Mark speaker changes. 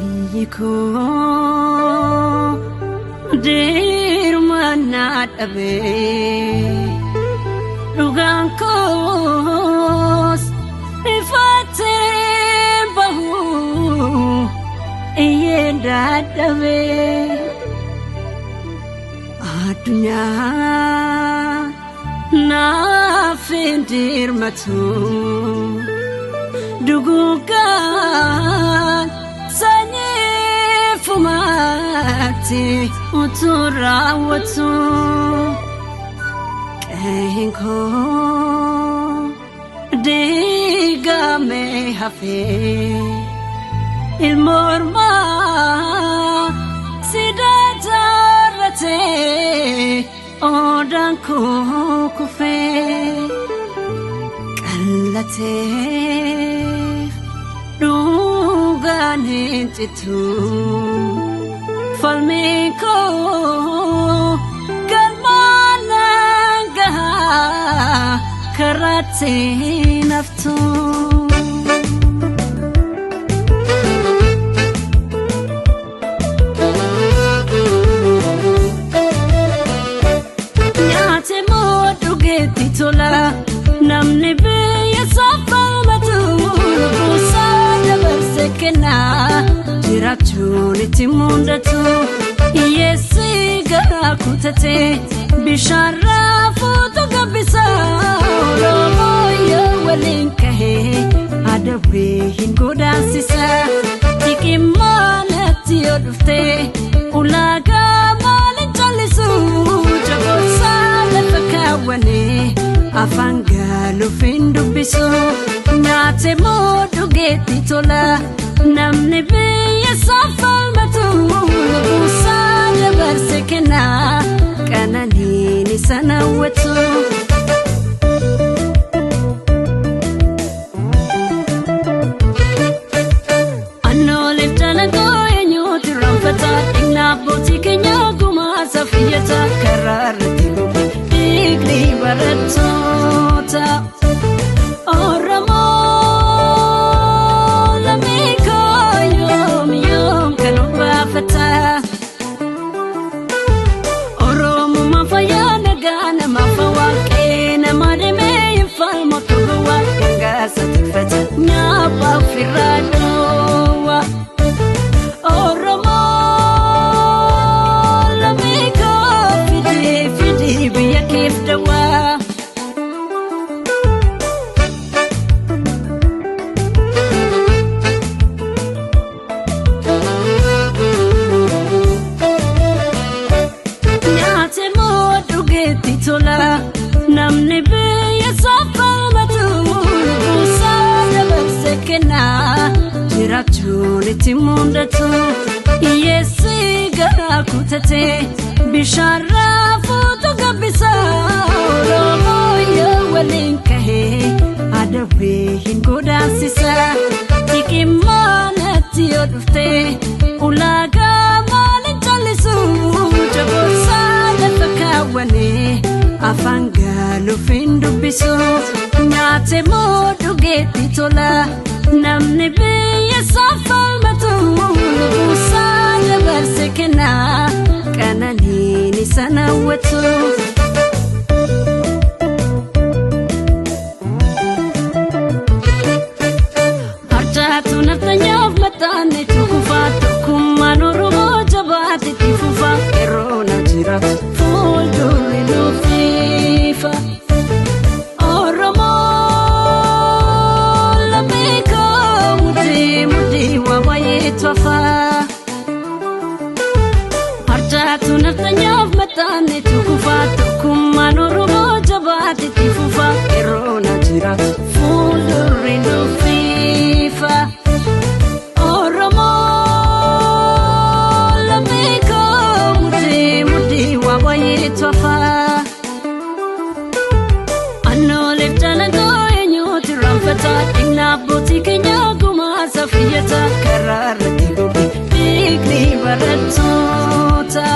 Speaker 1: Biyyi koo dirmannaa dhabee dhugaan koos ifattee bahu iyyeen dadhabee addunyaa naaf hin dirmatu duguuggaan sanyii fumaatti utuu raawwatu qe'een koo diigamee hafee ilma ormaa siidaa jaarratee odaan koo kufee qallatee dhugaan hin citu falmiin koo galmaan nan gahaa karaatti naftu. Nyaate moo dhugeetti tola namni biyya isaa falmatu lubbuusaa dabarse kenna jiraachuun itti mudatu hiyyeessi garaa kutate bishaan raafuutu gabbisa Oromoo yoo waliin kahee adawwee hin godaansisa xiqimmaanatti yoo dhufte ulaagaa maaliin callisu jaboorsaa lafa kaawwanee afaan gaaluuf hin dubbisu nyaate moo dhugeetti tola namni biyya isaa falmatu lubbuusaa dabarse kenna qananiin isa hawwatu. Annooleef dalagoo eenyuutu irraanfata dhimna abbootii keenya gumaa safiyyata karaa irratti goge dhiigni barattoota. Oromoo lammii koo yoom yoom kan obbaafata. Oromummaa fayyaa nagaa namaaf waaqee nama deemee hin falmu akka gowwaa dhangaasa tikfata nyaapha ofirraa dhoowwa. Oromoo lammii koo fidii fidii biyya keef dawaa. Nyaate moo dhugeetti tola namni biyya isaa falmatu lubbuusaa dabarse kenna jiraachuun itti mudatu hiyyeessi garaa kutate bishaan raafuutu gabbisa Oromoo yoo waliin kahee adawwee hin godaansisa xiqimmaanatti yoo dhufte ulaagaa maaliin callisu jaboorsaa lafa kaawwanee afaan gaaluuf hin dubbisu nyaate moo dhugeetti tola namni biyya isaa falmatu lubbuusaa dabarse kenna qananiin isa hawwatu. Harcaatu naftanyaaf maxxanne tukufa tokkummaan Oromoo jabaate itti fufa yeroo na jiraatu fuuldurri nuufiifa. Oromoo lammii koo mudii mudii waa baay'eetu hafa. Harcaatu naftanyaaf maxxanne tukufa tokkummaan Oromoo jabaate itti fufa yeroo na jiraatu fuuldurri nuufiifa. Oromoo lammii koo mudii mudii waa baay'eetu hafa. Annooleef dalagoo eenyuutu irraanfata dhimna abbootii keenya gumaa safiyyata karaa irratti goge dhiigni barattoota.